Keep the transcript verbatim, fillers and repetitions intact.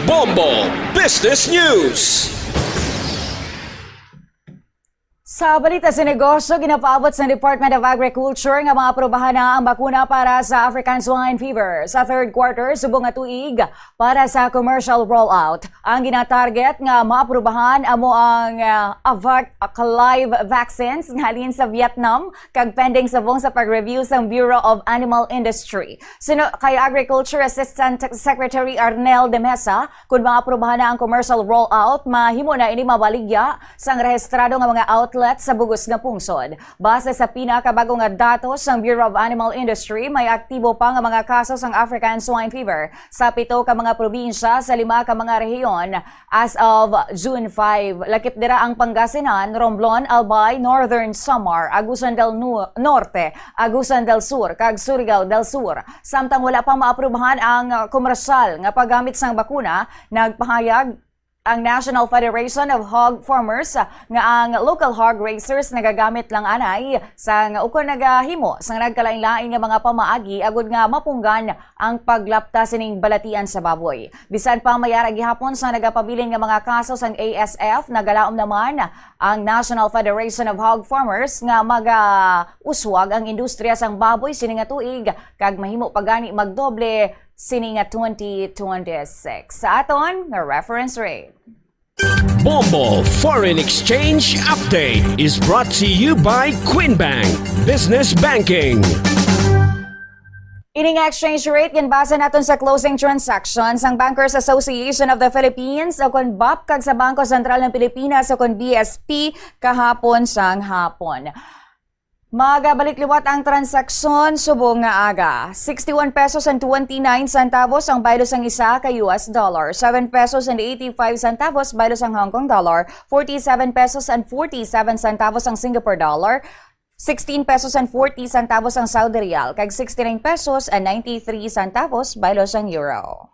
Bombo Business News. Sa balita sa negosyo, ginapaabot sa Department of Agriculture nga maaprubahan na ang bakuna para sa African Swine Fever sa third quarter subong nga tuig para sa commercial rollout. Ang ginatarget nga maaprubahan amo ang, ah, Avac Live vaccines nga halin sa Vietnam kag pending subong sa pag-review sang Bureau of Animal Industry. Suno kay Agriculture Assistant Secretary Arnel de Mesa, kun maaprubahan na ang commercial rollout, mahimo na ini mabaligya sang rehistrado nga mga outlet sa bugos nga pungsod. Base sa pinakabag-o nga datos sang Bureau of Animal Industry, may aktibo pa nga mga kaso sang African Swine Fever sa pito ka mga probinsya sa lima ka mga rehiyon as of June five. Lakip dira ang Pangasinan, Romblon, Albay, Northern Samar, Agusan del Nu-, Norte, Agusan del Sur, kag Surigao del Sur. Samtang wala pa maaprubahan ang, ah, komersyal nga paggamit sang bakuna, nagpahayag ang National Federation of Hog Farmers, ah, nga ang local hog raisers nagagamit lang anay sang ukon nagahimo sang nagkalain-lain nga mga pamaagi agud nga mapunggan ang paglapta sining balatian sa baboy. Bisan pa may ara gihapon sa nagapabilin nga mga kaso sang A S F, nagalaom naman ang National Federation of Hog Farmers nga magauswag ang industriya sang baboy sini nga tuig kag mahimo pa gani magdoble sini nga twenty twenty-six. Sa aton nga reference rate. Bombo Foreign Exchange Update is brought to you by Queen Bank Business Banking. Ini nga exchange rate ginbase naton sa closing transactions sang Bankers Association of the Philippines o kon bap kag sa Bangko Sentral ng Pilipinas o kon B S P kahapon sang hapon. Magabalik liwat ang transaksyon subong nga aga. Sixty-one pesos and twenty-nine centavos ang baylo sang isa ka U S dollar, seven pesos and eighty-five centavos baylo sang Hong Kong dollar, forty-seven pesos and forty-seven centavos ang Singapore dollar, sixteen pesos and forty centavos ang Saudi riyal, kag sixty-nine pesos and ninety-three centavos baylo sang euro.